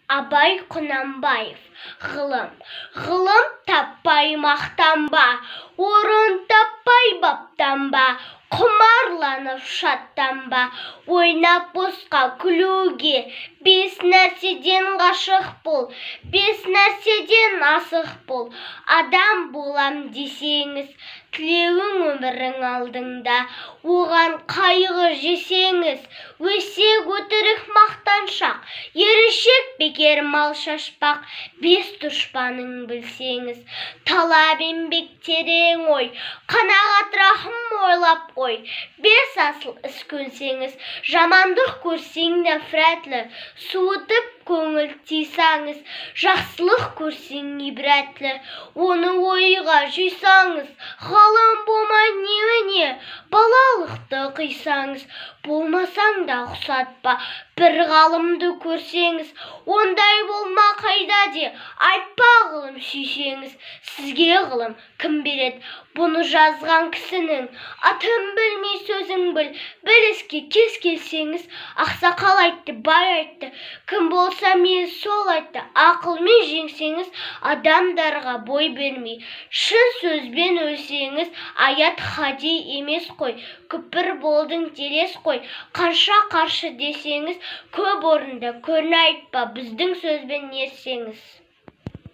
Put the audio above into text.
Абай Құнанбаев. Ғылым. Ғылым таппай мақтанба, орын таппай баптанба, құмарланып шаттанба, ойнап босқа күлуге. Бес нәрседен ғашық бол, бес нәрседен асық бол. Адам болам десеңіз, тілеуің өмірің алдыңда, оған қайғы жесеңіз. Өсек, өтірік, мақтаншақ, еріншек, бекер мал шашпақ. Бес дұшпаның білсеңіз: талап, еңбек, терең ой, қанағат, рахым, ойлап қой. Бес асыл іс көнсеңіз, жамандық көрсең нәфрәтлі, суытып көңіл тыйсаңыз. Жақсылық көрсең ибрәтлі, оны ойға жисаңыз. Ғалым болмай немене, балалықты қисаңыз. Болмасаң да ұқсатпа бір ғалымды көрсеңіз. Ондай болма қайда де, айтпа ғылым сүйсеңіз. Сізге ғылым кім береді? Бұны жазған кісінің атын білмей, сөзін біл, біл іске кез келсеңіз. Ақсақал айтты, бай айтты, кім болса мейлі, сол айтты. Ақылмен жеңсеңіз, адамдарға бой бермей, шын сөзбен өлсеңіз. Аят хади емес қой, күпір болдың елес қой, қанша қарсы десеңіз. Көп орында көріне айтпа біздің сөзбен ерсеңіз.